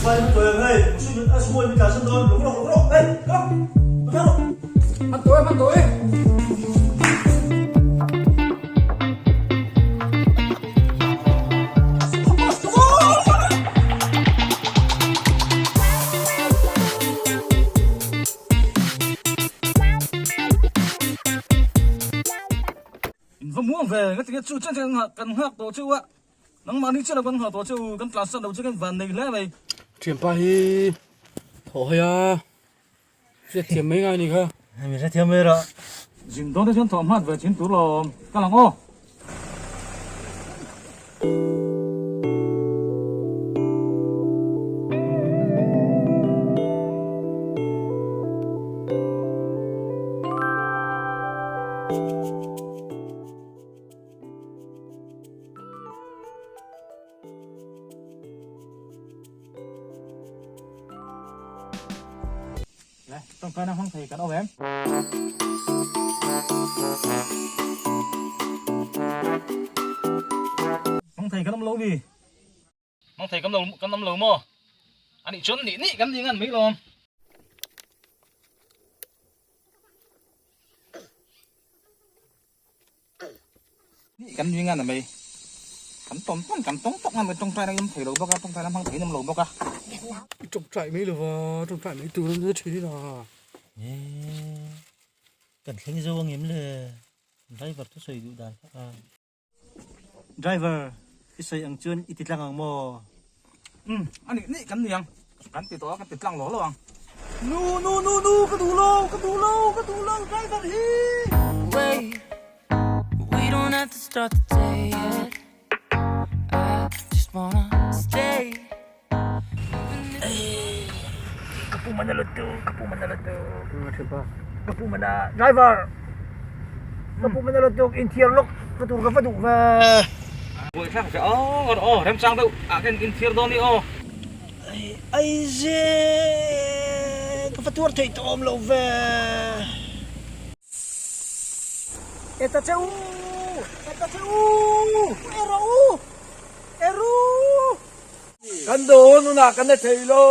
Vai ma tuai ang hei, mihring a suai mi tlan san dawn, lung rawh lung rawh, hei kal rawh, kal rawh. Hman tawh e, hman tawh e. In va muang ve, nga tinge chu chen chen kan nghak tawh cheu a, nangmahni chiah lo kan nghak tawh cheu, kan tlan san lo chu kan van nei hle mai. Thianpa hi thawh hai a, hriat thiam mai ngai a ni kha. Mi hre thiam mai rawh. Zin dawn te chuan thawh hmat ve chin tur lawm, ka lang aw. Tawngkaina hmang thei kan awm em? Hmang thei kan awm lo mi? Hmang thei kan lo kan awm lo maw? A nih chuan nih nih kan ni ngan mai lawm. Nih kan nui ngan a mai. Kan tawn tawn kan tawng tawk ngan mai tawngtai na awm thei lo bawk a tawngtai na hmang thei in awm lo bawk a. I tawngtai mai lo va tawngtai mai tur an thin in a. Nge kan thleng zo ang em le driver thu sawi duh dan kha a. Driver i sawi ang chuan i ti tlang ang maw? Umm a nih nih kan ni ang kan ti tawh a kan ti tlang lo lo ang. Nu nu nu nu ka duh lo ka duh lo ka duh lo driver hi. Wait we don't have to start the day yet I just wanna stay Ka pu mana lo tu ka pu mana lo tu ka pu mana driver ka pu mana lo tu inthiar lawk ka tur ka va duh ve. Buai thlak che aw aw remchang deuh ah khan inthiar dawn i aw. Ai ze ka va tuar theih tawh awm lo ve. Eta che u eta che u ero u eru. Kan dawn hunah kan la thei lo.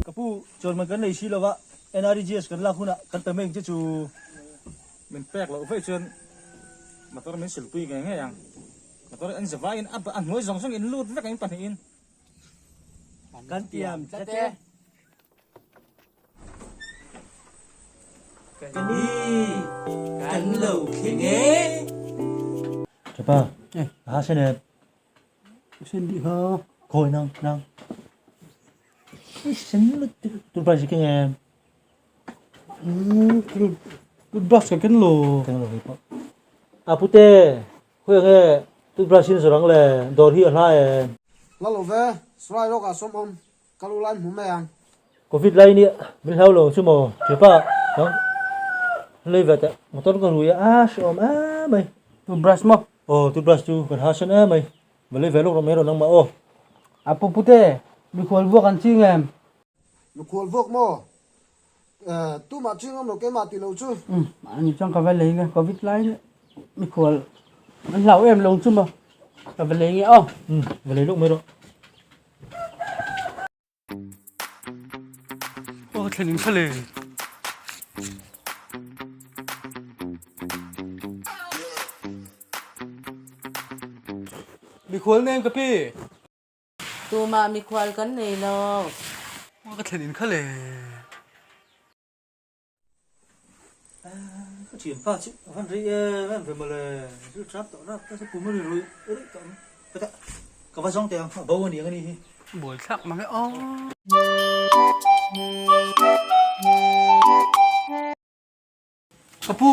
Ka pu, chuan man kan nei si lova, NREGS kan lak hunah kan pe mai ang che chu. Min pek loh vaih chuan motor min silpui ngei ngei ang. Motor en zavaiin a hnuai zawng zawng in lut vek ang pahnihin. Kan tiam tlat e. Ka ni, kan lo thleng e. Chapa, a ha sen em? Sen dih ha. Khawi nang, nang. I sen lutuk toothbrush i keng em? Toothbrush ka ken lo. Keng lo hei pawh. A pute, khawi ang e, toothbrush in zawrh ang le, dawr hi a hla em? Hla lo ve, Sarai rawk ah sawm awm. Ka lu lai hmu mai ang. Covid lai nia min hlau lo chu maw thiapa nang lei ve teh motor ka rui a a hreawm em mai. Toothbrush maw? Aw toothbrush chu kan ha sen em mai va lei ve lawk rawh mai rawh nangmah aw. A pu pute mikhual vuak an ching em? Mikhual vuak maw? Eh tumah ching awm lo keimah tih lo chu. Umm ani chuan ka va lei nge covid lai nia mikhual an hlau em lo chu maw ka va lei nge aw. Umm va lei lawk mai rawh. Aw thlen in kha le. Mikhual nem ka pi. Tumah mikhual kan nei lo. Aw ka thlen in kha le. Ka thianpa chu a van rei em em ve mawle, thil trap tawh rap ta chu pum a ri ruih ruih tawh ang ka ka va zawng teh ang a bo a ni ang a ni hi. Buai thlak mang e aw. Ka pu,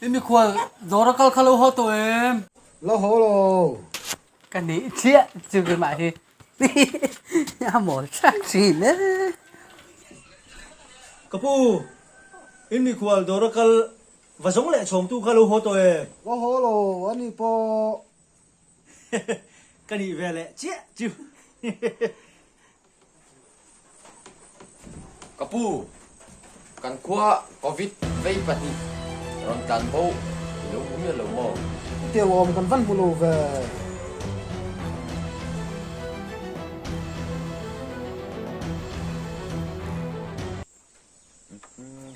i mikhual dawr a kal kha lo haw tawh em? Lo haw lo. Ka nih chiah chu keimah hi a mawl thlak thin e. Ka pu, in mikhual dawr a kal va zawng leh chhawngtu kha lo haw tawh e. Lo haw lo, a ni pawh. Ka nih ve leh chiah chu. Ka pu, kan khua Covid vei pahnih. Rawn tlan bo i lo hmu miah lo maw? Tiang awm kan van hmu lo ve.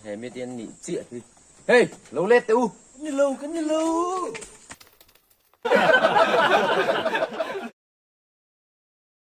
He mi te an nih chiah hi. Hey! Lo let teh u! Ni lo, kan ni lo!